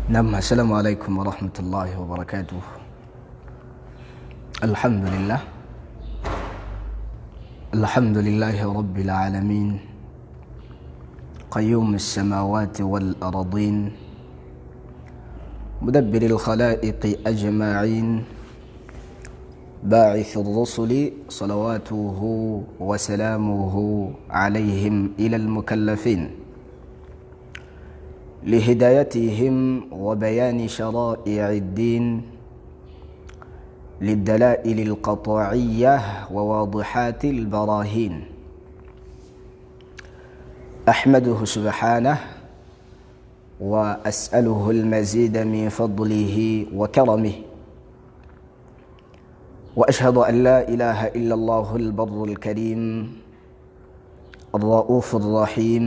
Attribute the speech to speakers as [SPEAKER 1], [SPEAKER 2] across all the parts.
[SPEAKER 1] Nam, assalamu alaikum warahmatullahi wabarakatuh. Alhamdulillah, alhamdulillahi rabbil alamin, قيوم السماوات والأرضين، مدبر الخلائق أجمعين، باعث الرسل صلواته وسلامه عليهم إلى المكلفين لهدايتهم وبيان شرائع الدين، للدلائل القطعية وواضحات البراهين. أحمده سبحانه وأسأله المزيد من فضله وكرمه، وأشهد أن لا إله إلا الله البر الكريم الرؤوف الرحيم،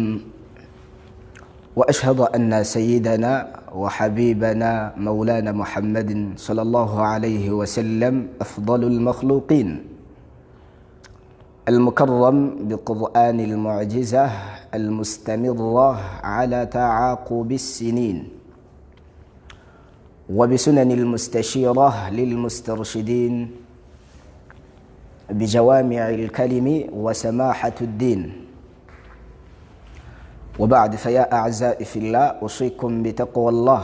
[SPEAKER 1] وأشهد أن سيدنا وحبيبنا مولانا محمد صلى الله عليه وسلم أفضل المخلوقين، المكرم بقرآن المعجزة المستمرة على تعاقب السنين، وبسنن المستشيرة للمسترشدين، بجوامع الكلم وسماحة الدين. وبعد، فيا أعزائي في الله، أوصيكم بتقوى الله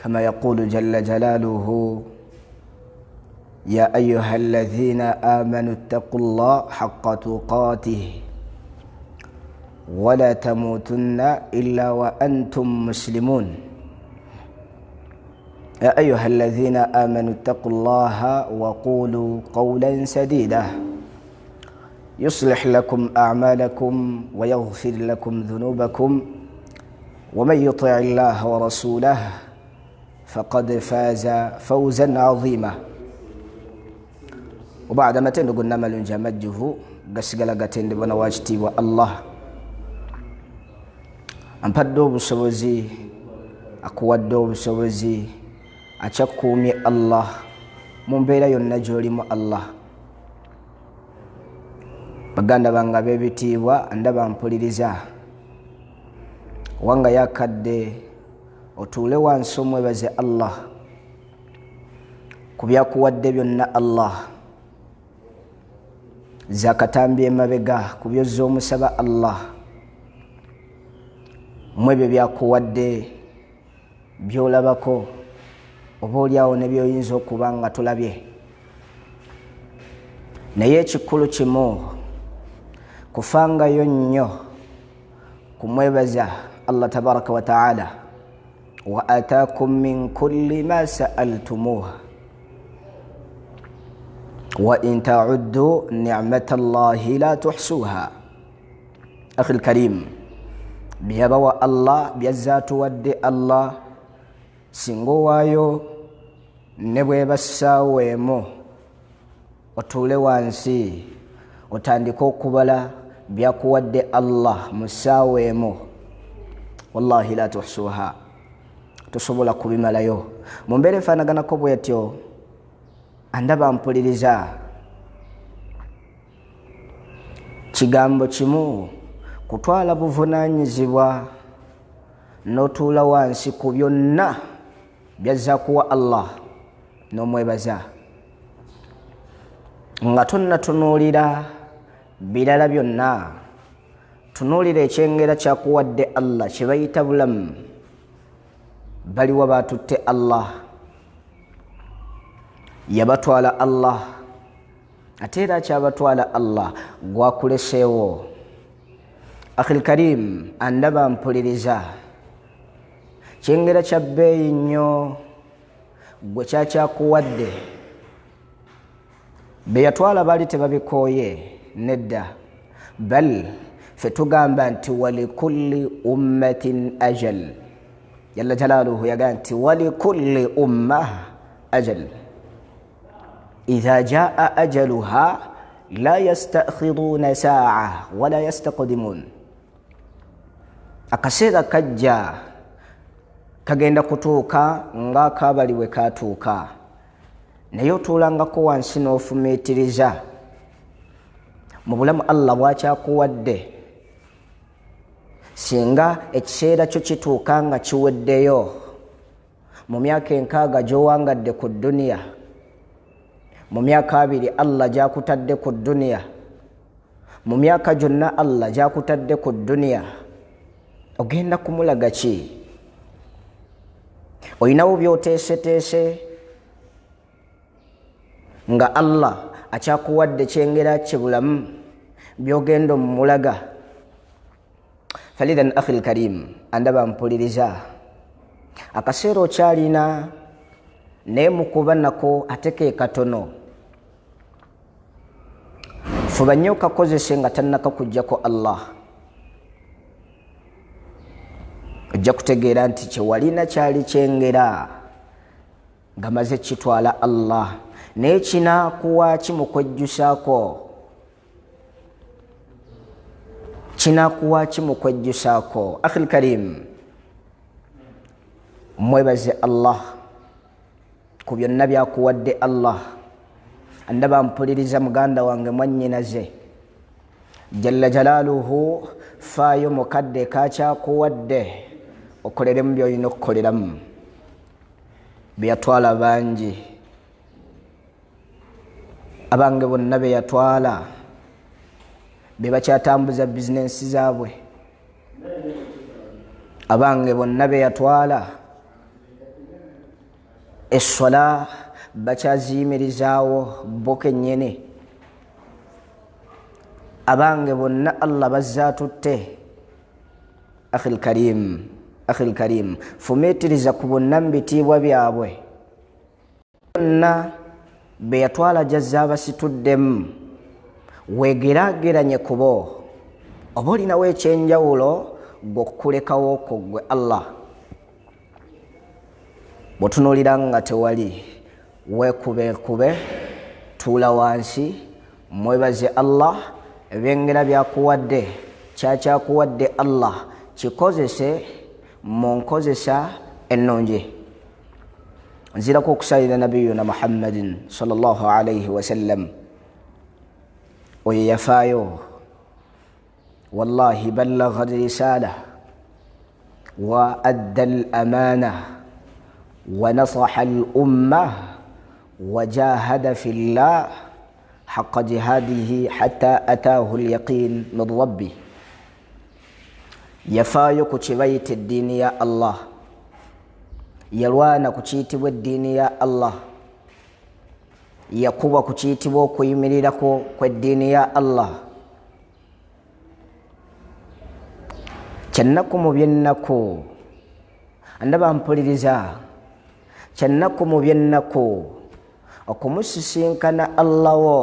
[SPEAKER 1] كما يقول جل جلاله: يا أيها الذين آمنوا اتقوا الله حق تقاته ولا تموتن إلا وأنتم مسلمون. يا أيها الذين آمنوا اتقوا الله وقولوا قولا سديدا يصلح لكم أعمالكم ويغفر لكم ذنوبكم، ومن يطع الله ورسوله فقد فاز فوزا عظيما. وبعد ما تندقوا النمل جمجه gasigala gatendebwa na wakitiibwa Allah ampadde obusobozi, akuwadde obusobozi, akyakuumye Allah mu mbeera yonna gy'olimu. Allah, baganda bange ab'ebitiibwa, ndaba mpuliriza, wanga yakadde otuule wansi omwebaze Allah ku byakuwadde byonna. Allah zakatambi emabega ku byozza omusaba Allah mu ebyo byakuwadde byolabako, oba oliawo ne byoyinza okuba nga tolabye. Naye ekikulu kimu, kufangayo nnyo kumwebaza Allah tabaraka wa taala: wa ataakum min kulli ma saaltumuha wa in tauddu nicmata llahi la tuhsuha. Akhi lkarim, byabawa Allah, byazza atuwadde Allah, singa owaayo ne bweba ssaawa emu otuule wansi otandike okubala byakuwadde Allah mu ssaawa emu, wallahi la tuhsuha, tosobola kubimalayo. Mu mbeera efaanaganako bwetyo, andaba mpuliriza, kigambo kimu, kutwala buvunaanyizibwa n'otuula wansi ku byonna byazza kuwa Allah n'omwebaza nga tonnatunuulira birala byonna. Tunuulira ekyengera kyakuwadde Allah kye bayita bulamu. Baliwa batutte Allah, yabatwala Allah, ate era kyabatwala Allah gwakuleseewo. Akhil karim, andaba mpuliriza, kyengera kya bbeeyi nnyo gwe kyakyakuwadde. Be yatwala baali tebabikooye nedda, bal fe tugamba nti walikulli ummatin ajal. Jalla jalaaluhu yagamba nti walikulli umma ajal, idha jaa ajaluha la yastakhiruna saa wala yastaqdimun. Akaseera kajja kagenda kutuuka ng'akaabali we katuuka, naye otuulangako wansi n'ofumiitiriza mu bulamu Allah bwakyakuwadde. Singa ekiseera kyo kituuka nga kiweddeyo mu myaka 60 gy'owangadde ku dduniya, mu myaka 20 Allah gy'akutadde ku dduniya, mu myaka gyonna Allah gy'akutadde ku dduniya, ogenda kumulaga ki? Olinawo by'oteeseteese nga Allah akyakuwadde kyengera kibulamu by'ogenda omulaga? Falidhan akhi lkarim, andaba mpuliriza, akaseera okyalina, naye mukuba nako ate ke katono. Fuba nnyo okakozese nga tannakakuggyako Allah. Ojja kutegeera nti kyewalina kyali kyengera nga maze kitwala Allah, naye kinaakuwa ki mu kwejjusaako? Kinaakuwa ki mu kwejjusaako? Akhi lkarim, mwebaze Allah ku byonna byakuwadde Allah. Andaba mpuliriza, muganda wange, mwannyinaze, jalla jalaaluhu, faayo mukadde kakyakuwadde okoleremu byolina okukoleramu. Beyatwala bangi, abange bonna beyatwala be bakyatambuza bizinensi zaabwe, abange bonna beyatwala essola bakyaziyimirizaawo bo kennyini, abange bonna Allah bazzaatutte. Akhi lkarim, akhi lkarim, fumiitiriza ku bonna mu bitiibwa byabwe bonna beyatwala jazza abasituddemu, wegeraageranye kubo, oba olinawo ekyenjawulo gwe okukulekawo okwo gwe Allah. Bw'otunuulira nga tewali, weekubekube, tuula wansi, mwebaze Allah ebyengera byakuwadde, kyakyakuwadde Allah kikozese mu nkozesa ennungi. Nzirako okusalira nabiyuna Muhammadin sallallahu alaihi wasallam, oyo yafaayo, wallahi ballagha risala wa adda al amana wa nasaha al umma wa jahada fi llah haqa jihadihi hatta ataahu lyaqin min rabbi. Yafaayo ku kye bayita eddiini ya Allah, yalwana ku kiyitibwa eddiini ya Allah, yakubwa ku kiyitibwa okuyimirirako kw'eddiini ya Allah. Kyannaku mu byennaku, andaba mpuliriza, kyannaku mu byennaku okumusisinkana Allah wo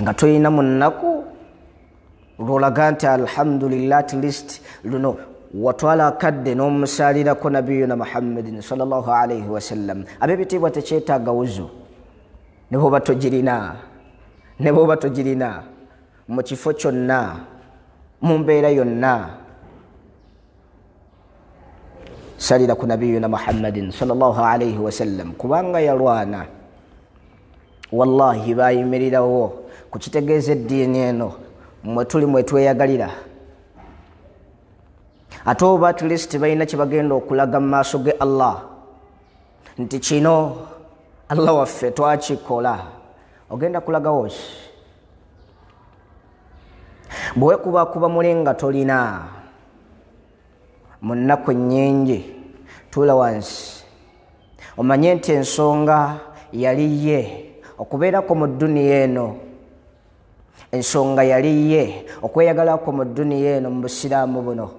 [SPEAKER 1] nga tolina mu nnaku lwolaga nti alhamdulillah, at least luno watwala akadde n'omusalirako nabiyuna Muhammadin sallallahu alaihi wasallam. Ab'ebitiibwa, tekyetaaga wuzu ne bwoba togirina, ne bwoba togirina, mu kifo kyonna, mu mbeera yonna, salira ku nabiyuna Muhammadin sallallahu alaihi wasallam, kubanga yalwana, wallahi bayimirirawo kukitegeeza eddiini eno mwe tuli mwe tweyagalira. Ate oba at least balina kyebagenda okulaga mu maaso ge Allah nti kino Allah waffe twakikola, ogenda kulagawo ki bwewekubakuba muli nga tolina? Mu nnaku ennyingi tuula wansi omanye nti ensonga yali ye okubeerako mu dduniya eno, ensonga yali ye okweyagalako mu dduniya eno mu busiraamu buno.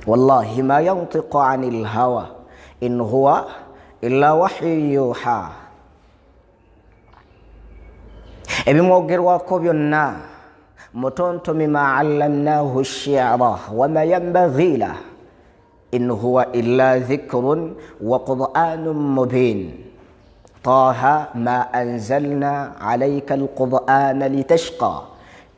[SPEAKER 1] Wallahi ma yantiqu ani lhawa in huwa illa wahyu yuha. Ebimwogerwako byonna mutontomi, ma allamnahu shira wama yambaghi lah in huwa illa dhikrun wa quranun mubin. Taha ma anzalna alayka alqur'ana litashqa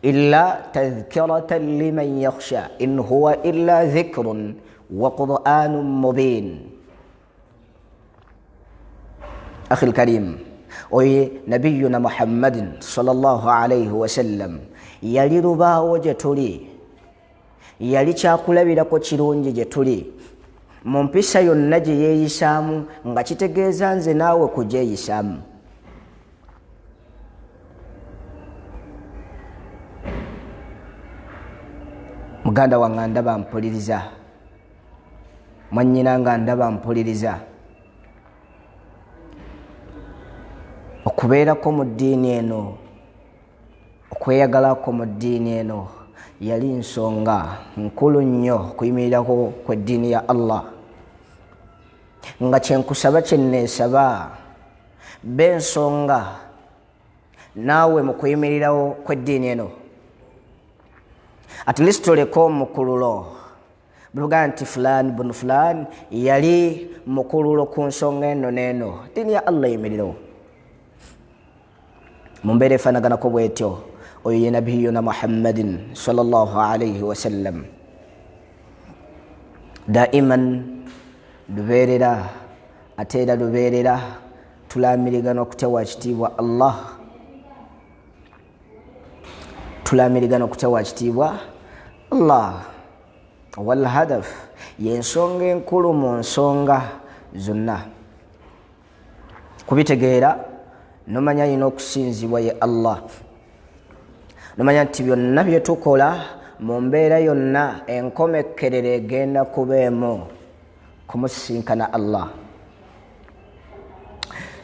[SPEAKER 1] illa tadhkiratan liman yakhsha in huwa illa dhikrun wa quranun mubin. Akhi lkarim, Oyo nabiyuna Muhammadin sallallahu alaihi wasallam yali lubaawo gye tuli, yali kyakulabirako kirungi gye tuli mu mpisa yonna gye yeeyisaamu, nga kitegeeza nze naawe kugyeyisaamu. Muganda wange ndaba mpuliriza, mwannyina nga ndaba mpuliriza, okubeerako mu ddiini eno, okweyagalako mu ddiini eno yali nsonga nkulu nnyo okuyimirirako kw'eddiini ya Allah. Nga kyenkusaba kyenneesaba b'ensonga naawe mu kuyimirirawo kw'eddiini eno, at least oleke omukululo bulugaa nti fulani bunu fulani yali mukululo ku nsonga eno n'eno. Ddiini ya Allah eyimirirawo mu mbeera efaanaganako bwetyo. Oyo ye nabiyuna Muhammadin sallallahu alaihi wasallam. Daiman lubeerera, ate era lubeerera tulamirigana okutewa kitiibwa Allah, tulamirigana okutewa kitiibwa Allah. Walhadaf yensonga enkulu mu nsonga zonna, kubitegeera nomanya yina okusinzibwa ye Allah, nomanya nti byonna byetukola mu mbeera yonna enkomekkerero egenda kubeemu kumusisinkana Allah.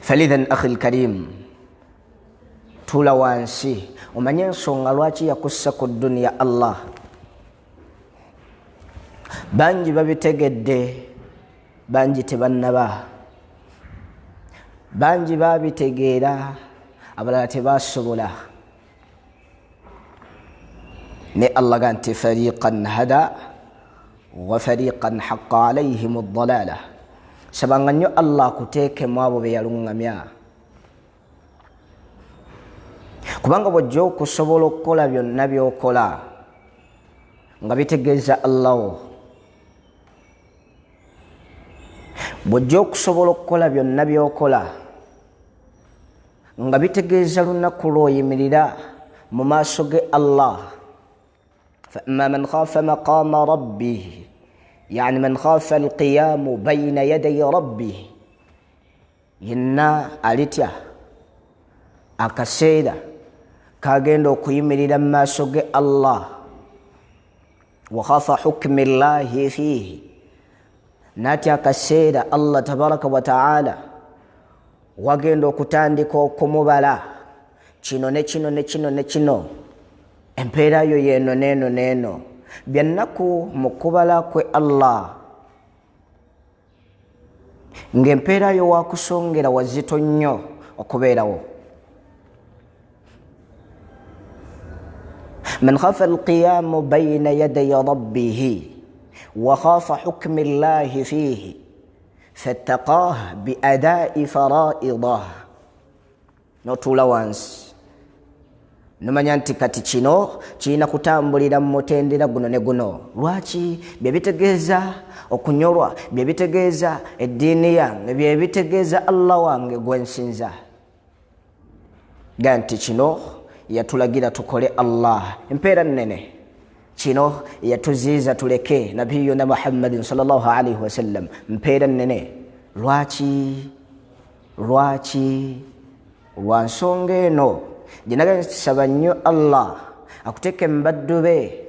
[SPEAKER 1] Falidhan akhi lkarim, tuula wansi omanye ensonga lwaki yakussa ku duniya Allah. Bangi babitegedde, bangi tebannaba, bangi babitegeera, abalala tebasobola. Ne Allah ga nti fariqan hada wa fariqan haqqa alaihim ddalala. Sabanga nnyo Allah akuteekemu abo be yaluŋŋamya, kubanga bw'ojja okusobola okukola byonna by'okola nga bitegeeza Allaho, bw'ojja okusobola okukola byonna by'okola nga bitegeeza lunaku lw'oyimirira mu maaso ge Allah. Fa amma man khafa maqama rabbih, yani man khafa alqiyamu bayina yadayi rabbih, yenna alitya akaseera kagenda okuyimirira mu maaso ge Allah, wa khafa hukmi llahi fihi, n'atya akaseera Allah tabaraka wa taala wagenda okutandika okumubala kino ne kino ne kino ne kino, empeera yo yeeno neeno neeno, byannaku mu kubala kwe Allah, ng'empeera yo wakusongera wazito nnyo okubeerawo. Man khafa alqiyamu bayina yadayi rabbihi wa khafa hukmi llahi fihi fattaqah biadai faraidah. Notuula wansi nomanya nti kati kino kirina kutambulira mu mutendera guno ne guno. Lwaki? Byebitegeeza okunyolwa, byebitegeeza eddiini yange, byebitegeeza Allah wange gwensinza. Ga nti kino yatulagira tukole Allah, empeera nnene. Kino yatuziiza tuleke nabiyuna Muhammadin sallallahu alaihi wasallam, mpeera nnene. Lwaki? Lwaki? Lwa nsonga eno gyenaga nsaba nnyo Allah akuteeke mu baddu be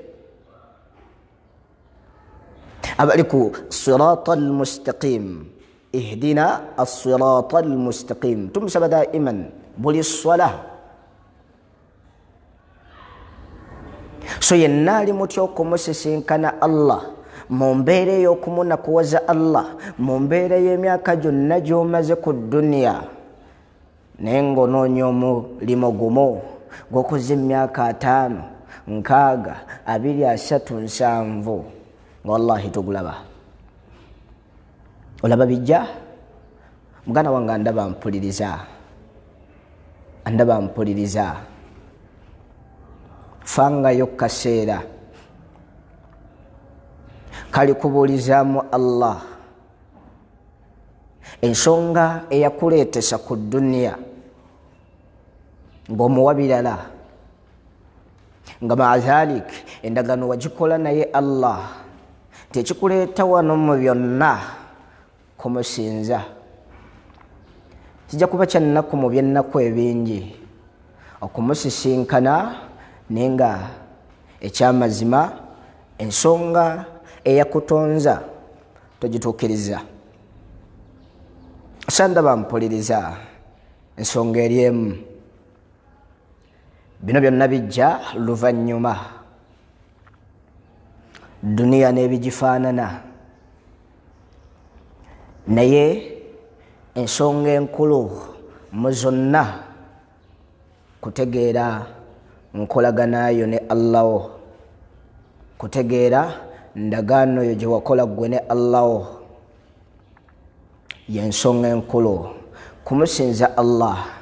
[SPEAKER 1] abali ku sirata almustaqim, ihdina assirata almustaqim. Tumusaba daiman buli swala. So yenna ali mutya okumusisinkana Allah mu mbeera ey'okumunakuwaza Allah, mu mbeera y'emyaka gyonna gy'omaze ku duniya, naye ng'onoonya omulimo gumu gw'okoze emyaka 50, 60, 20, 30, 70, nga wallahi togulaba. Olaba bijja? Muganda wange andaba mpuliriza, andaba mpuliriza, fangayo kaseera kali kubuulizaamu Allah ensonga eyakuleetesa ku duniya. Ng'omuwa birala, nga maadhalik endagaano wagikola naye Allah nti ekikuleeta wano mu byonna kumusinza. Kijja kuba kya nnaku mu byennaku ebingi okumusisinkana, naye nga ekyamazima ensonga eyakutonza togituukiriza. Sandaba mpuliriza, ensonga eri emu. Bino byonna bijja luvannyuma, duniya n'ebigifaanana, naye ensonga enkulu mu zonna kutegeera nkolaganayo ne Allawo, kutegeera ndagaano yo gye wakola ggwe ne Allawo, yensonga enkulu. Kumusinza Allah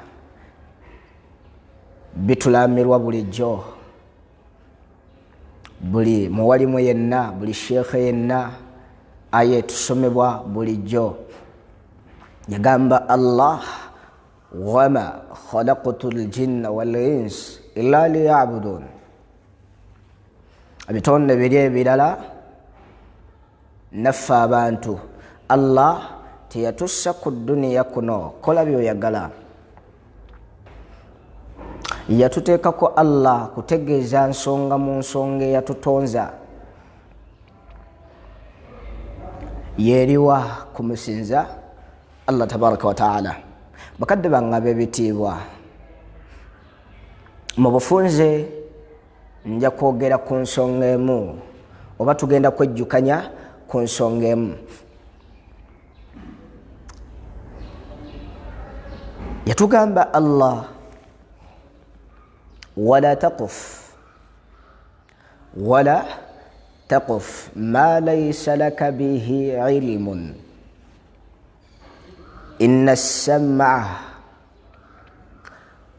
[SPEAKER 1] bitulamirwa bulijjo, buli muwalimu yenna, buli sheekhe yenna, aya etusomebwa bulijjo yagamba Allah, wama khalaqtu ljinna walins illa liyabudun. Ebitonde biri ebirala naffe abantu, Allah teyatussa ku duniya kuno kola byoyagala, yatuteekako Allah kutegeeza nsonga mu nsonga eyatutonza yeriwa kumusinza Allah tabaraka wataala. Bakadde bange ab'ebitiibwa, mu bufunze nja kwogera ku nsonga emu, oba tugenda kwejjukanya ku nsonga emu. Yatugamba Allah, wala taquf wala taquf ma laysa laka bihi ilmun inna as-sam'a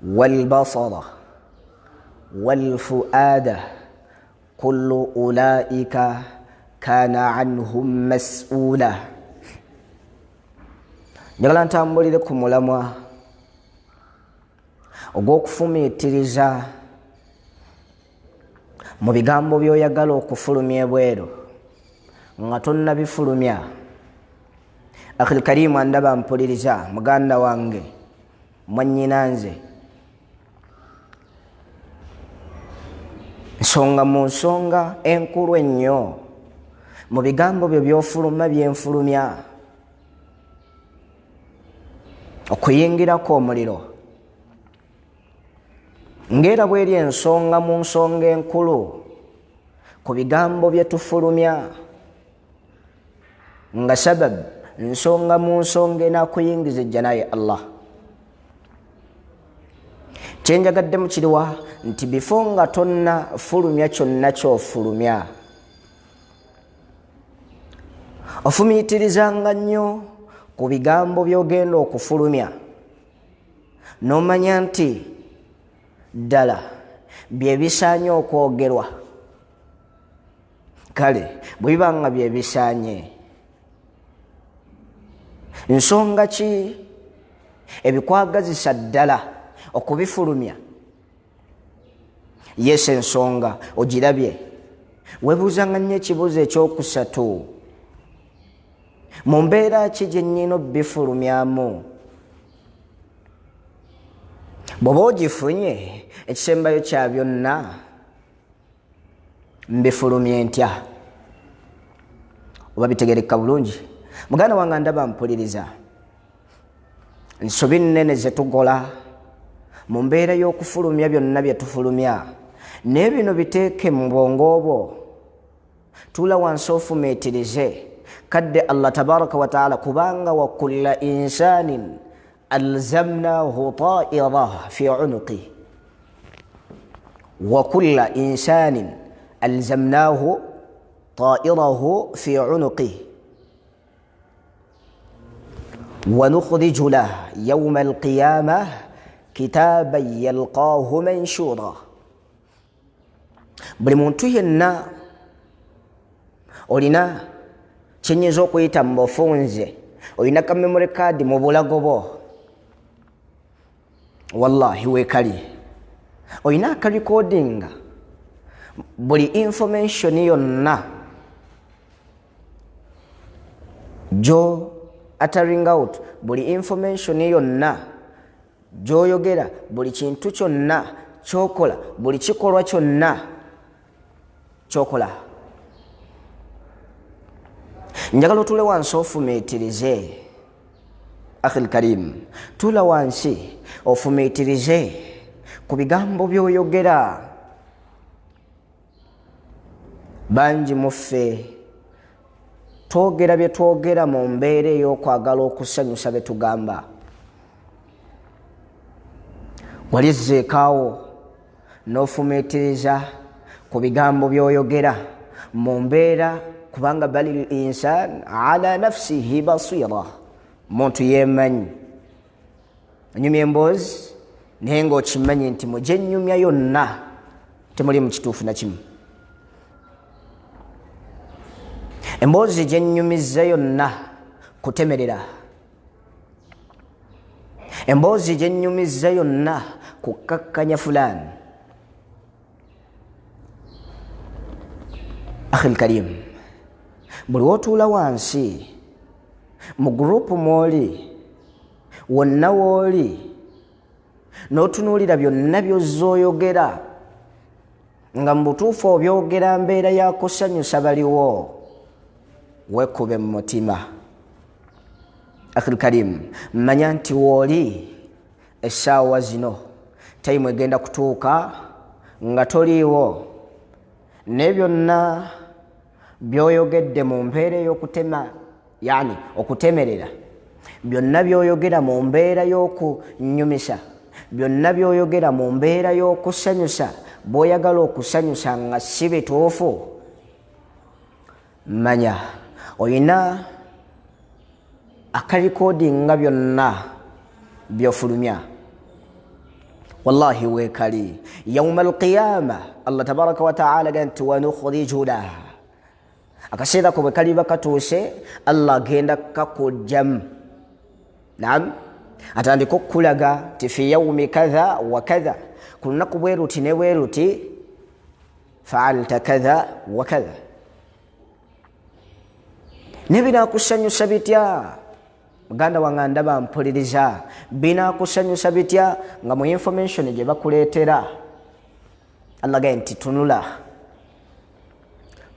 [SPEAKER 1] wal basara wal fu'ada kullu ulaika kana anhum mas'ula. Njagala ntambulire ku mulamwa ogw'okufumiitiriza mu bigambo by'oyagala okufulumya ebweru nga tonnabifulumya. Akhil karimu andaba mpuliriza, muganda wange, mwannyinanze, nsonga mu nsonga enkulu ennyo mu bigambo byo by'ofuluma byenfulumya okuyingirako omuliro, ng'era bweri ensonga mu nsonga enkulu ku bigambo bye tufulumya nga sabab nsonga mu nsonga enakuyingiza ejjanaye Allah. Kyenjagaddemu kiriwa nti bifo nga tonna fulumya kyonna kyofulumya, ofumiitirizanga nnyo ku bigambo by'ogenda okufulumya, n'omanya nti ddala bye bisaanye okwogerwa. Kale bwe biba nga bye bisaanye, nsonga ki ebikwagazisa ddala okubifulumya? Yes, ensonga ogirabye. Weebuuzanga nnyo ekibuuzo ekyokusatu, mu mbeera ki gye nnyina obifulumyamu? Bw'oba ogifunye, ekisembayo kya byonna, mbifulumye ntya? Oba bitegereka bulungi, muganda wange ndaba mpuliriza, nsobi nnene ze tugola mu mbeera y'okufulumya byonna bye tufulumya, naye bino biteeke mu bwongo bwo, tuula wansi ofumiitirize kadde Allah tabaraka wataala, kubanga wa kulla insanin alzamnahu ta'irah fi unuqi, wa kulla insanin alzamnahu ta'irahu fi unuqi wa nukhriju lah yawma alqiyamah kitaban yalqahu manshura. Buli muntu yenna olina kyenyinza okuyita mu bufunze, olina ka memory card mu bulago bwo, wallahi weekali. Olina akarikodinga buli information yonna gyo uttering out, buli information yonna gyoyogera, buli kintu kyonna kyokola, buli kikolwa kyonna kyokola. Njagala otule wansi ofumiitirize, akhil karim, tula wansi ofumiitirize ku bigambo byoyogera. Bangi muffe twogera bye twogera mu mbeera ey'okwagala okusanyusa be tugamba. Wali ezzeekaawo n'ofumiitiriza ku bigambo by'oyogera mu mbeera, kubanga bali insan ala nafsihi basira, muntu yeemanyi. Onyumya emboozi naye ng'okimanyi nti mu gyennyumya yonna temuli mu kituufu na kimu. Emboozi gyennyumizza yonna kutemerera, emboozi gyennyumizza yonna kukkakkanya fulaani. Akhil karim, buli wotuula wansi mu gurupu mwoli wonna wooli n'otunuulira byonna by'ozooyogera nga mu butuufu obyogera mbeera ya kusanyusa baliwo, weekube mu mutima. Akhil karim, manya nti wooli essaawa zino tayimu egenda kutuuka nga toliiwo, ne byonna by'oyogedde mu mbeera ey'okutema, yani okutemerera, byonna by'oyogera mu mbeera y'okunyumisa, byonna by'oyogera mu mbeera y'okusanyusa bw'oyagala okusanyusa nga si bituufu, manya oyina akarikodinga byonna by'ofulumya. Wallahi weekali yauma alqiyama, Allah tabaraka wataala ga nti wanukhriju lah, akaseera ko bwe kaliba katuuse Allah agenda kakujjamu. Naam, atandika okukulaga ti fi yaumi kadha wa kadha, ku lunaku bwe luti ne bwe luti faalta kadha wa kadha. Ne binaakusanyusa bitya muganda wange ndaba mpuliriza, binaakusanyusa bitya nga mu information gye bakuleetera Allah gaye nti tunula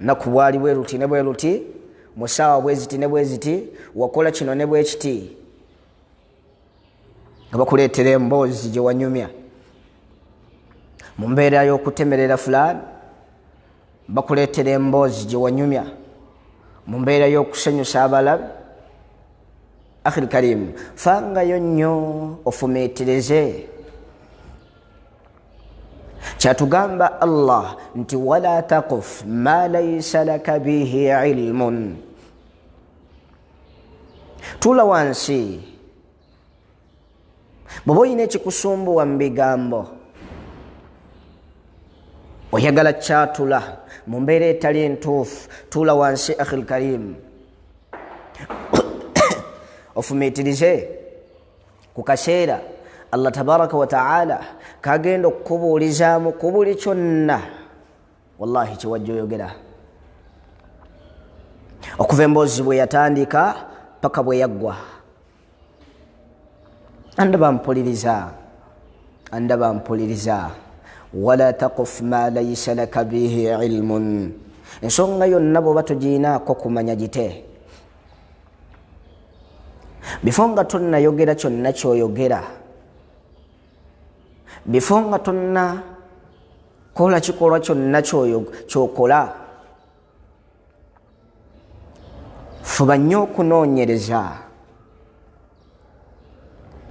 [SPEAKER 1] naku bwali bwe luti ne bwe luti, mu ssaawa bwe ziti ne bwe ziti, wakola kino ne bwe kiti, nga bakuleetera emboozi gye wanyumya mu mbeera y'okutemerera fulaani, bakuleetera emboozi gye wanyumya mu mbeera y'okusanyusa abalabe. Akhil karim, fangayo nnyo ofumiitirize. Kyatugamba Allah nti wala taquf ma laysa laka bihi ilmun, tuula wansi bw'oba olina ekikusumbuwa mu bigambo, oyagala kyatula mu mbeera etali ntuufu, tuula wansi akhil karim ofumiitirize ku kaseera Allah tabaraka wa taala kagenda okukubuulizaamu ku buli kyonna wallahi kyewajja oyogera, okuva emboozi bwe yatandika paka bwe yaggwa. Andaba mpuliriza, andaba mpuliriza. Wala taquf ma laysa laka bihi ilmun, ensonga yonna bw'oba togiinaako kumanya gite bifo nga tonnayogera kyonna kyoyogera, bifo nga tonna kola kikolwa kyonna kyokola, fuba nnyo okunoonyereza,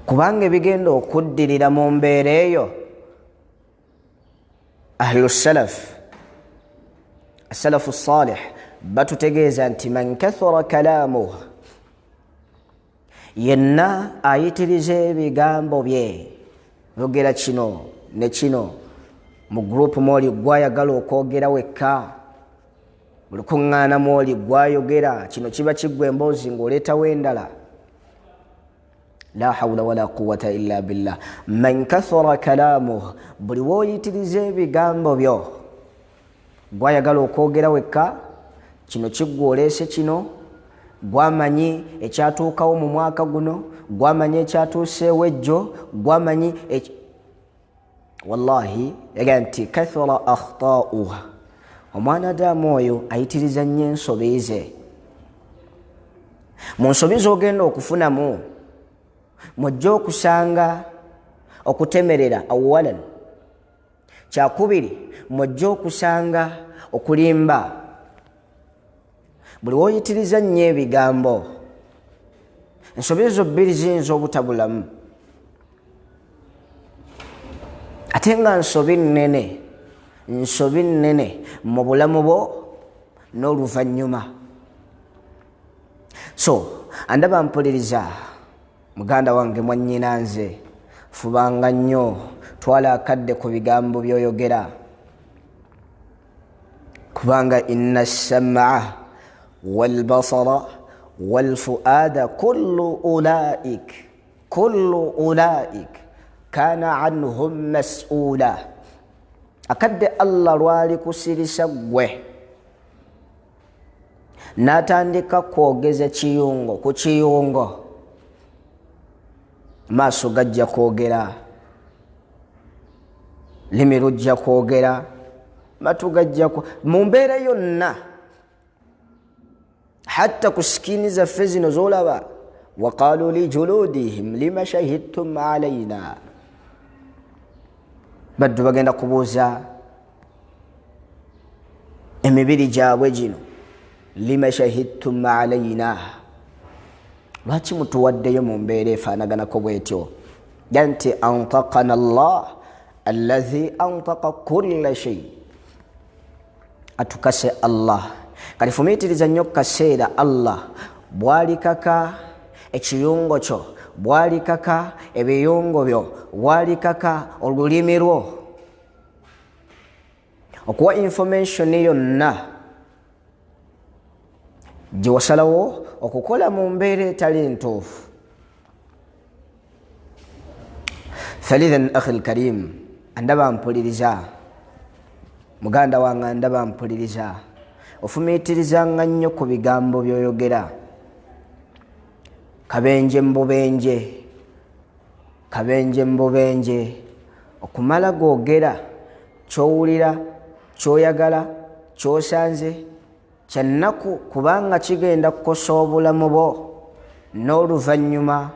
[SPEAKER 1] kubanga ebigenda okuddirira mu mbeera eyo ahlu salaf, asalafu salih batutegeeza nti man kathura kalaamuh, yenna ayitiriza ebigambo bye, yogera kino ne kino mu gurupu mwoli gwayagala okwogera wekka, buli kuŋŋaana mwoli gwayogera kino kiba kiggwa emboozi ng'oleetawo endala. La hawula wala quwata illa billah. Man kathura kalamuh, buli woyitiriza ebigambo byo, gwayagala okwogera wekka, kino kiggwa oleese kino, gwamanyi ekyatuukawo mu mwaka guno, gwamanyi ekyatuuseewo ejjo, gwamanyi wallahi yaga nti kathura akhtauha, omwana adamu oyo ayitiriza nnyo ensobi ze. Mu nsobi z'ogenda okufunamu mujja okusanga okutemerera awalan, kyakubiri mujja okusanga okulimba. Buli woyitiriza nnyo ebigambo, ensobi ezo bbiri ziyinza obutabulamu, ate nga nsobi nnene, nsobi nnene mu bulamu bwo n'oluvannyuma. So andaba mpuliriza, muganda wange, mwannyina nze, fubanga nnyo, twala akadde ku bigambo by'oyogera, kubanga inna samaa walbasara walfuada kullu ulaik, kullu ulaik kana anhum masula. Akadde Allah lwali kusirisa ggwe n'atandika kwogeza kiyungo ku kiyungo, maaso gajja kwogera, limi lujja kwogera, matu gajja mu mbeera yonna, hatta ku sikini zaffe zino zolaba, waqalu lijuludihim lima shahidtum alaina. Baddu bagenda kubuuza emibiri gyabwe gino, lima shahidtum alaina, lwaki mutuwaddeyo mu mbeera efaanaganako bwetyo? Nti antakana llah allahi antaka kulla shei, atukase Allah. Kati fumiitiriza nnyo kaseera Allah bwalikaka ekiyungo kyo, bwalikaka ebiyungo byo, bwalikaka olulimi lwo okuwa information yonna gye wasalawo okukola mu mbeera etali ntuufu. Thalithan, akhi lkarim, andaba mpuliriza, muganda wange andaba mpuliriza, ofumiitirizanga nnyo ku bigambo by'oyogera. Kabenje mu bubenje, kabenje mu bubenje, okumala googera kyowulira, kyoyagala, kyosanze, kyannaku, kubanga kigenda kukosa obulamu bwo n'oluvannyuma.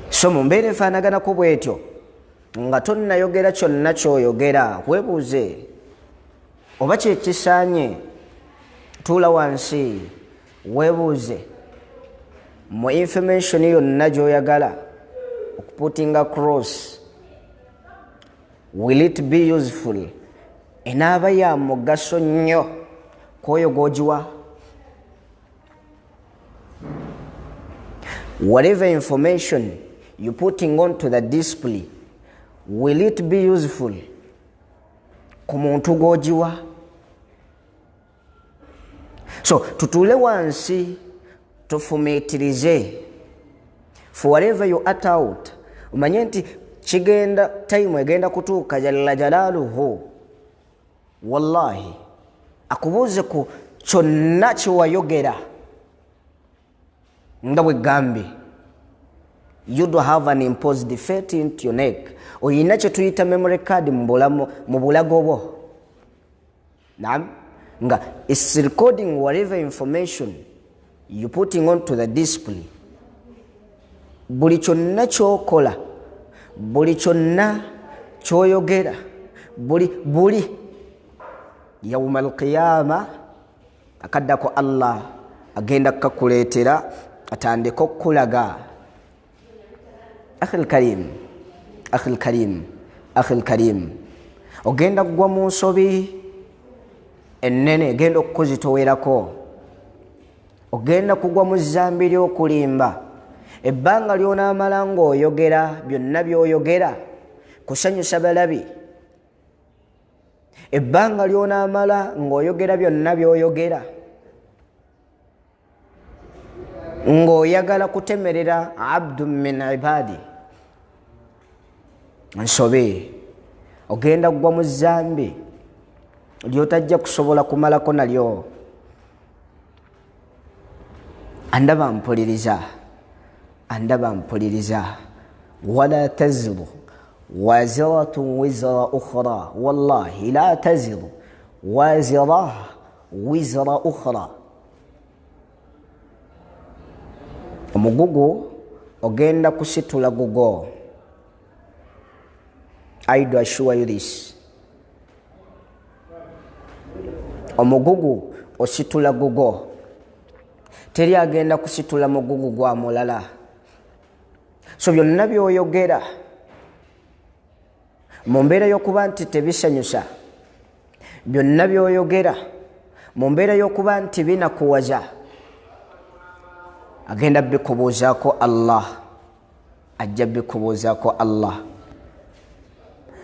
[SPEAKER 1] So mu mbeera efaanaganako bwetyo, nga tonnayogera kyonna kyoyogera, weebuuze oba kyekisaanye. Tuula wansi weebuuze mu information yonna gy'oyagala okuputinga cross, will it be useful? Enaaba ya mugaso nnyo kwoyo gw'ogiwa? Whatever information you putting onto the display, will it be useful ku muntu gw'ogiwa? So tutuule wansi tufumiitirize. For whatever you utter out, omanye nti kigenda, time egenda kutuuka, jalla jalaaluhu wallahi akubuuze ku kyonna kyewayogera. Nga bwe gambye, you do have an imposed fate into your neck. Oyina kye tuyita memory card mu bulago bwo, nam nga its recording whatever information you putting onto the display. Buli kyonna kyokola, buli kyonna kyoyogera, buli yauma alqiyama, akaddako Allah agenda kukakuleetera atandike okukulaga. Akhi lkarim, akhi lkarim, akhi lkarim, ogenda kugwa mu nsobi ennene egenda okukuzitowerako. Ogenda kugwa mu zambi ly'okulimba. Ebbanga lyonaamala ng'oyogera byonna by'oyogera kusanyusa balabi, ebbanga lyonaamala ng'oyogera byonna by'oyogera. Ng'oyagala kutemerera abdu min ibadi, nsobe, ogenda kugwa mu zambi lyotajja kusobola kumalako nalyo. Andaba mpuliriza, andaba mpuliriza. Wala taziru waziratun wizra ukhra, wallahi la taziru wazira wizra ukhra. Omugugu ogenda kusitula gugo. I do assure you this. Omugugu ositula gugo, teri agenda kusitula mugugu gwa mulala. So byonna byoyogera mu mbeera y'okuba nti tebisanyusa, byonna byoyogera mu mbeera y'okuba nti binakuwaza, agenda bikubuuzaako Allah, ajja bikubuuzaako Allah.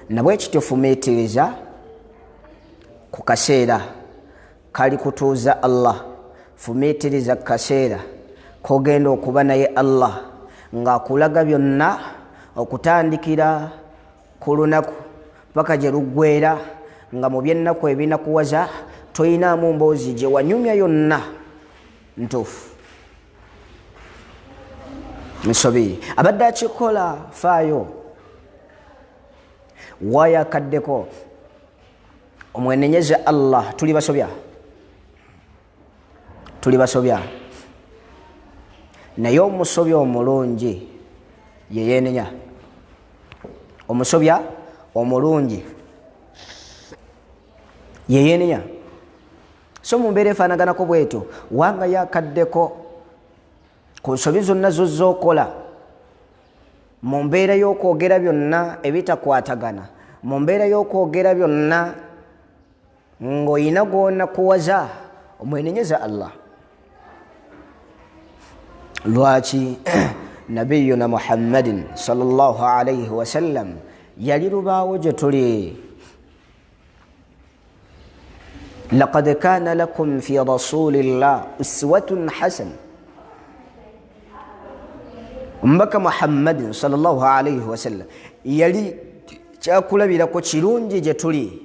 [SPEAKER 1] Nabwe kityo fumiitiriza ku kaseera kali kutuuza Allah, fumiitiriza ku kaseera kogenda okuba naye Allah ng'akulaga byonna okutandikira ku lunaku paka gye luggwera, nga mu byennaku ebinakuwaza toyinaamu mboozi gye wanyumya yonna ntuufu. Nsobi abadde akikola, faayo wayakaddeko omwenenyeze Allah. Tuli basobya, tuli basobya, naye omusobya omulungi yeyenenya. Omusobya omulungi yeyenenya. So mu mbeera efaanaganako bwetyo, wanga yakaddeko ku nsobi zonna zozookola mu mbeera y'okwogera byonna ebitakwatagana, mu mbeera y'okwogera byonna ng'oyina gwonakuwaza, omwenenyeza Allah. Lwaki nabiyuna Muhammadin sallallahu alaihi wasallam yali lubaawo gye tuli? Laqad kana lakum fi rasulillah uswatun hasan. Omubaka Muhammadin sallallahu alaihi wasallam yali kyakulabirako kirungi gye tuli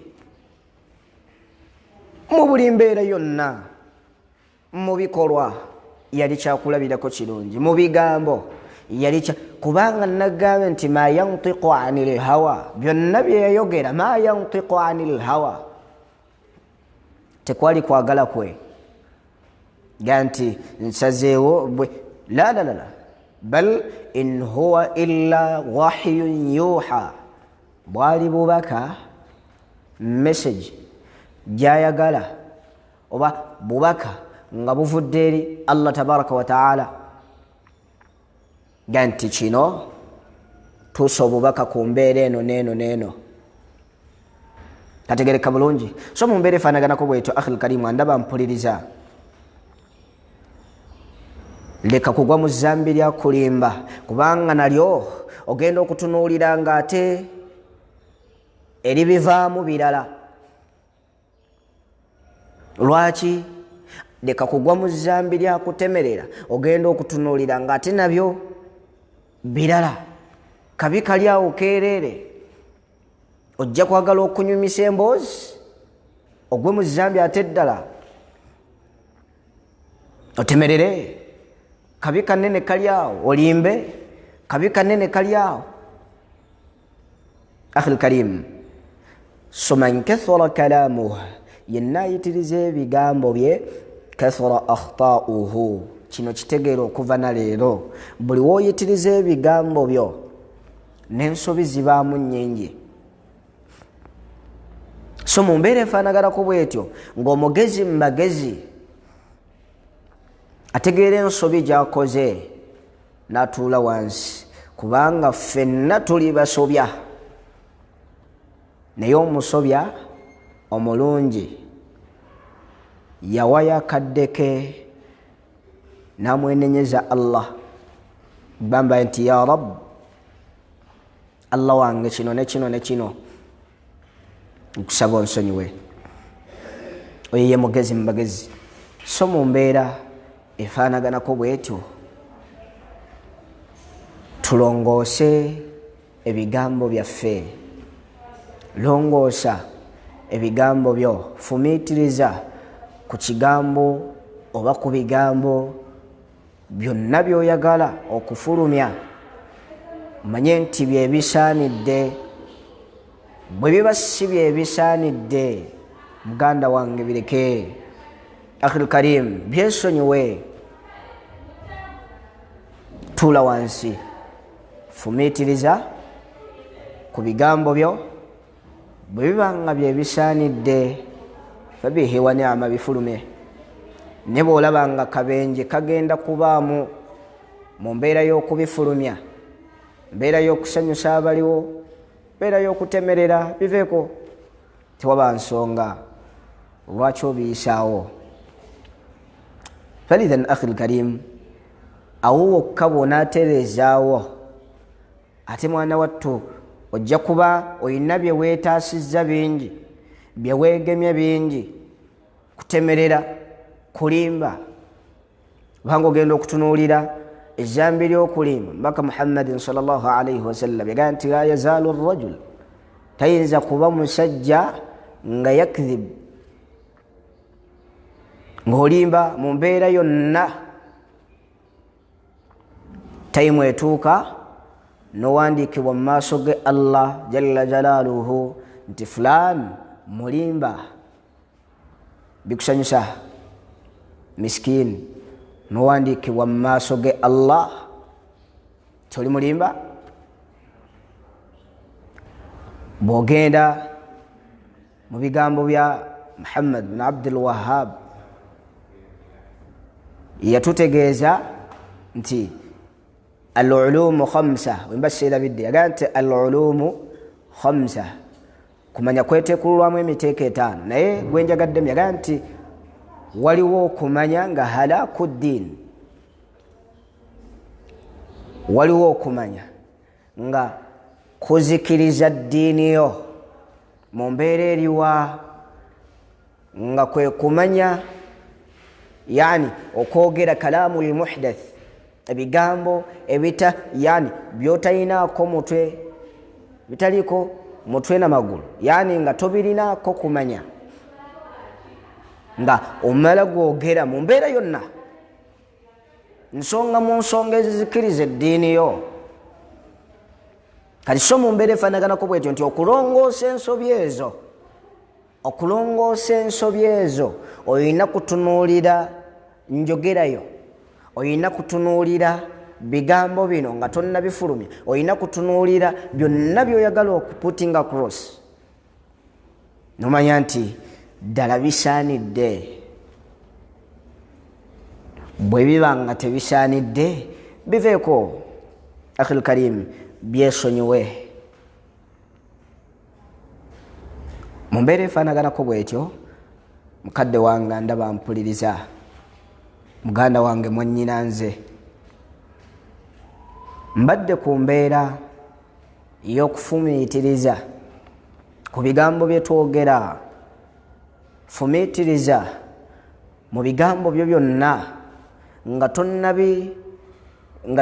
[SPEAKER 1] mu buli mbeera yonna. Mu bikolwa yali kyakulabirako kirungi, mu bigambo yali, kubanga nagambe nti ma yantiqu anil hawa, byonna bye yayogera, ma yantiqu anil hawa, tekwali kwagala kwe ga nti nsazeewo bwe, la la la, bal in huwa illa wahyun yuha. Bwali bubaka, message gyayagala oba bubaka nga buvudde eri Allah tabaraka wataala, ga nti kino tuusa obubaka ku mbeera eno neeno neeno. Kategereka bulungi. So mu mbeera efaanaganako bwetyo, akhil karimu andaba mpuliriza, leka kugwa mu zambi lya kulimba, kubanga nalyo ogenda okutunuulira nga ate eribivaamu birala. Lwaki? Leka kugwa mu zambi lya kutemerera, ogenda okutunuulira nga ate nabyo birala. Kabi kali awo keereere, ojja kwagala okunyumisa emboozi ogwe mu zambi ate ddala otemerere. Kabi kanene kali awo, olimbe, kabi kanene kali awo. Akhil karim, so man kathura kalamuh, yenna ayitiriza ebigambo bye, kathura akhtauhu. Kino kitegeera okuva na leero, buli woyitiriza ebigambo byo n'ensobi zibaamu nnyingi. So mu mbeera efaanaganako bwetyo, ng'omugezi mu bagezi ategeera ensobi gy'akoze n'atuula wansi, kubanga ffenna tuli basobya, naye omusobya omulungi yawayo akaddeke n'amwenenyeza Allah, gamba nti ya Rab, Allah wange, kino ne kino ne kino, nkusaba onsonyiwe. Oyo ye mugezi mu bagezi. So mu mbeera efaanaganako bwetyo, Tulongoose ebigambo byaffe. Longoosa ebigambo byo, fumiitiriza ku kigambo oba ku bigambo byonna by'oyagala okufulumya, omanye nti byebisaanidde. Bwe biba si byebisaanidde, muganda wange bireke. Akhil karim, byesonyiwe, tuula wansi, fumiitiriza ku bigambo byo. Bwe biba nga byebisaanidde, fabihi wa ni'ma, bifulume. Ne bw'olaba nga kabenje kagenda kubaamu mu mbeera y'okubifulumya, mbeera y'okusanyusa abaliwo, mbeera y'okutemerera, biveeko, tewaba nsonga lwaki obiyisaawo. Falithan akhil karim, awo wokka bw'onaatereezaawo, ate mwana wattu ojja kuba olina bye weetaasizza bingi, bye weegemye bingi, kutemerera, kulimba. Kubanga ogenda okutunuulira ezambi ly'okulimba, Mbaka Muhammadin sallallahu alaihi wasallam yagamba nti la yazaalu rajul, tayinza kuba musajja nga yakdhib, ng'olimba mu mbeera yonna. Tayimu etuuka n'owandiikibwa mu maaso ge Allah jalla jalaaluhu nti fulan mulimba. Bikusanyusa miskiini n'owandiikibwa mu maaso ge Allah toli mulimba? Bw'ogenda mu bigambo bya Muhammad bin Abdul Wahab, yatutegeeza nti al-ulumu khamsa, wemba seerabidde, yagamba nti al-ulumu khamsa, kumanya kweteekululwamu emiteeko etaano, naye gwenjagaddemu yagamba nti waliwo okumanya nga halaku ddiini, waliwo okumanya nga kuzikiriza ddiini yo mu mbeera eriwa, nga kwe kumanya yani okwogera kalaamu lmuhdath, ebigambo ebita yani byotayinaako mutwe, bitaliiko mutwe na magulu, yani nga tobirinaako kumanya, nga omala gwogera mu mbeera yonna, nsonga mu nsonga ezizikiriza eddiini yo. Kati so mu mbeera efaanaganako bwetyo nti okulongoosa ensobi ezo, okulongoosa ensobi ezo olina kutunuulira njogerayo, olina kutunuulira bigambo bino nga tonnabifulumya, olina kutunuulira byonna by'oyagala okuputinga cross, nomanya nti ddala bisaanidde. Bwe biba nga tebisaanidde, biveeko akhil karim, byesonyiwe. Mu mbeera efaanaganako bwetyo, mukadde wange ndaba mpuliriza, muganda wange mwannyina nze, mbadde ku mbeera y'okufumiitiriza ku bigambo bye twogera. Fumiitiriza mu bigambo byo byonna nga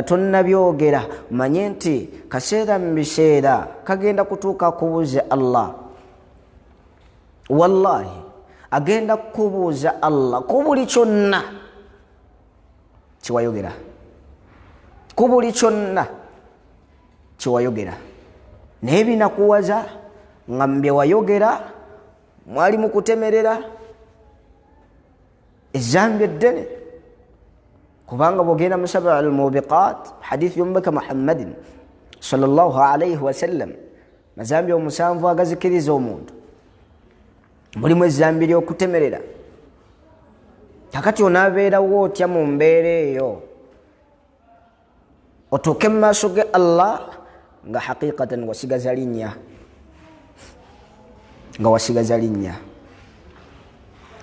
[SPEAKER 1] tonnabyogera, manye nti kaseera mu biseera kagenda kutuuka kubuuza Allah. Wallahi agenda kukubuuza Allah ku buli kyonna kyewayogera, ku buli kyonna kyewayogera. Naye binakuwaza nga mu bye wayogera mwali mu kutemerera ezambi eddene, kubanga bwogenda mu saba al mubiqat, hadithi y'omubaka Muhammadin sallallahu alaihi wasallam, mazambi omusanvu agazikiriza omuntu, mulimu ezambi ly'okutemerera. Kakati onaabeerawo otya mu mbeera eyo otuuke mu maaso ge Allah nga haqiqatan wasigaza linnya, nga wasigaza linnya?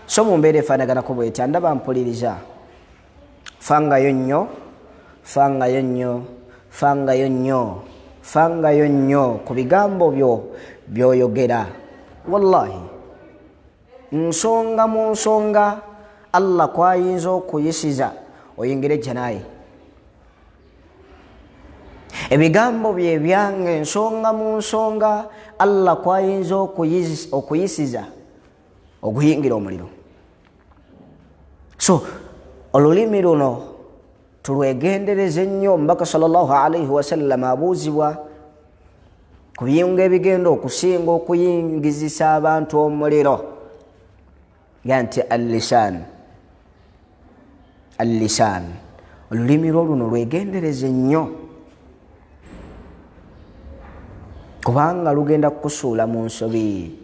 [SPEAKER 1] So mu mbeera efaanaganako bwetya, ndaba mpuliriza, fangayo nnyo, fangayo nnyo, fangayo nnyo, fangayo nnyo ku bigambo byo by'oyogera. Wallahi nsonga mu nsonga Allah kwayinza okuyisiza oyingire ejjanaye. Ebigambo bye byange ensonga mu nsonga Allah kwayinza okuyisiza okuyingira omuliro. So olulimi luno tulwegendereze nnyo. Omubaka sallallahu alaihi wasallam abuuzibwa ku biyungo ebigenda okusinga okuyingizisa abantu omuliro, ga nti allisan, allisan, olulimi lwo luno lwegendereze nnyo, kubanga lugenda kukusuula mu nsobi,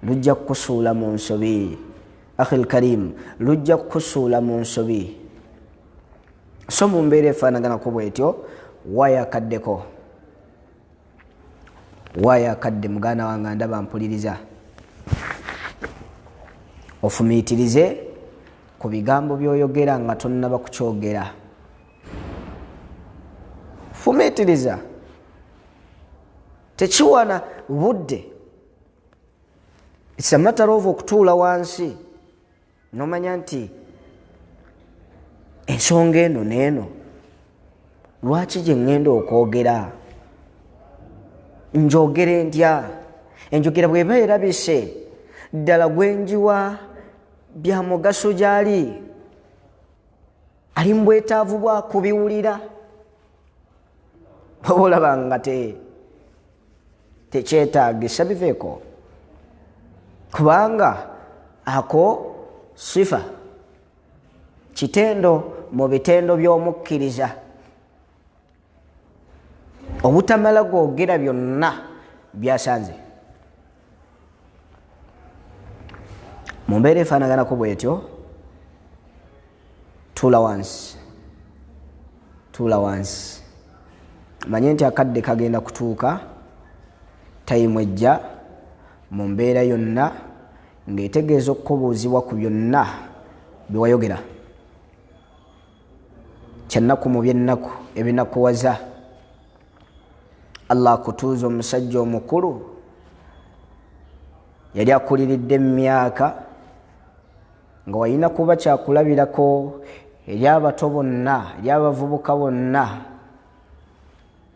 [SPEAKER 1] lujja kukusuula mu nsobi. Akhi lkarim, lujja kukusuula mu nsobi. So mu mbeera efaanaganako bwetyo, wayakaddeko, wayakadde muganda wange ndaba mpuliriza, ofumiitirize ku bigambo by'oyogera nga tonnaba kukyogera. Fumiitiriza, tekiwana budde. It's a matter of okutuula wansi nomanya nti ensonga eno neeno lwaki gye ŋŋenda okwogera, njogere ntya, enjogera bw'eba erabise ddala gwenjiwa bya mugaso gy'ali, ali mu bwetaavu bwa kubiwulira. Oba olaba nga tekyetaagisa, biveeko, kubanga ako sifa kitendo mu bitendo by'omukkiriza obutamala googera byonna byasanze. Mu mbeera efaanaganako bwetyo, tuula wansi, tuula wansi, manye nti akadde kagenda kutuuka, tayimu ejja mu mbeera yonna ng'etegeeza okukubuuzibwa ku byonna byewayogera. Kyannaku mu byennaku ebinakuwaza, Allah akutuuza omusajja omukulu yali akuliridde emyaka nga walina kuba kyakulabirako eri abato bonna, eri abavubuka bonna,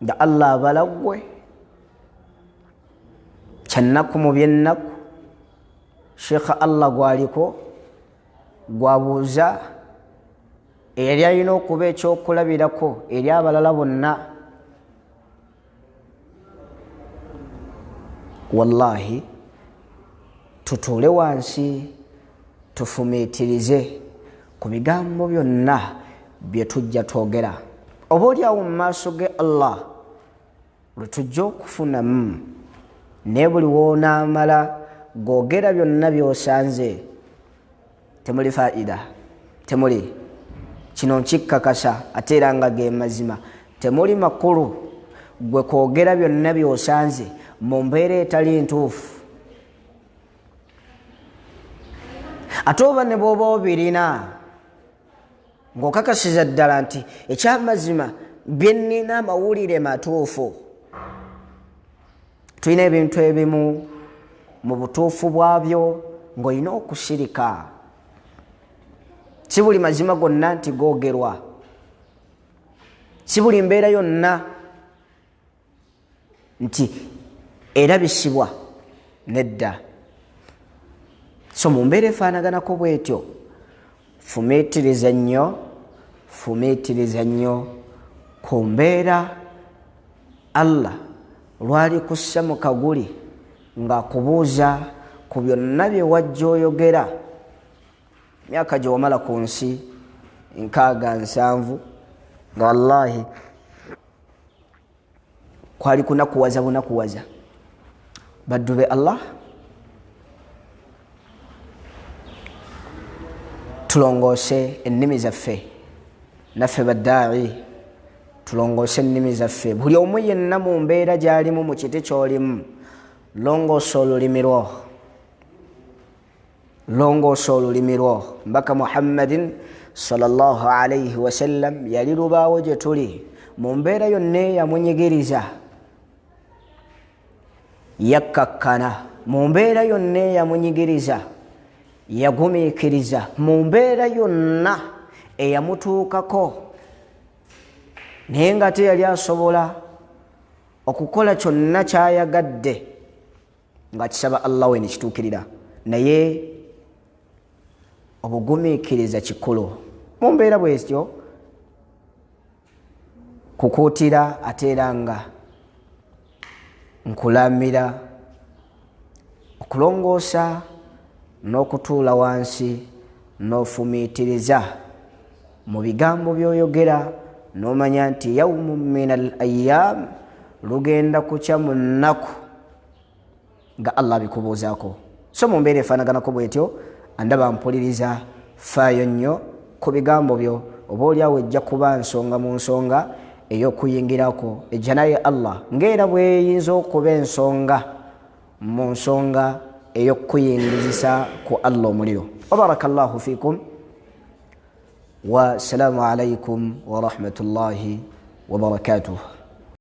[SPEAKER 1] nga Allah abalagwe. Kyannaku mu byennaku, sheekha Allah gwaliko gwabuuza eyali alina okuba ekyokulabirako eri abalala bonna. Wallahi, tutuule wansi tufumiitirize ku bigambo byonna bye tujja twogera, oba oliawo mu maaso ge Allah lwe tujja okufunamu. Naye buli woonaamala googera byonna by'osanze, temuli faida, temuli. Kino nkikkakasa, ate era nga ge mazima, temuli makulu gwe kwogera byonna by'osanze mu mbeera etali ntuufu. Ate oba ne bw'oba obirina ng'okakasiza ddala nti ekyamazima bye nnina amawulire matuufu, tulina ebintu ebimu mu butuufu bwabyo ng'olina okusirika. Si buli mazima gonna nti googerwa, si buli mbeera yonna nti erabisibwa, nedda. So mu mbeera efaanaganako bwetyo, fumiitiriza nnyo, fumiitiriza nnyo ku mbeera Allah lwali kussa mu kaguli ng'akubuuza ku byonna bye wajja oyogera. Myaka gye wamala ku nsi 60 70, nga wallahi kwali kunakuwaza bunakuwaza baddu be Allah. Tulongoose ennimi zaffe, naffe baddaai tulongoose ennimi zaffe. Buli omu yenna mu mbeera gy'alimu, mu kiti ky'olimu, longoosa olulimi lwo, longoosa olulimi lwo. Mbaka Muhammadin sallallahu alaihi wasallam yali lubaawo gye tuli mu mbeera yonna eyamunyigiriza, yakkakkana mu mbeera yonna eyamunyigiriza, yagumiikiriza mu mbeera yonna eyamutuukako. Naye nga ate yali asobola okukola kyonna kyayagadde nga kisaba Allah we nekituukirira, naye obugumiikiriza kikulu mu mbeera bwetyo kukuutira, ate era nga nkulamira okulongoosa n'okutuula wansi n'ofumiitiriza mu bigambo by'oyogera, n'omanya nti yaumu min al ayam, lugenda kukya mu nnaku nga Allah abikubuuzaako. So mu mbeera efaanaganako bwetyo, andaba mpuliriza, faayo nnyo ku bigambo byo, oba oliawo ejja kuba nsonga mu nsonga ey'okuyingirako ejjana ye Allah, ng'era bweyinza okuba ensonga mu nsonga ey'okukuyingizisa ku Allah omuliro. Wabaraka llahu fikum, wassalamu alaikum warahmatullahi wabarakatuh.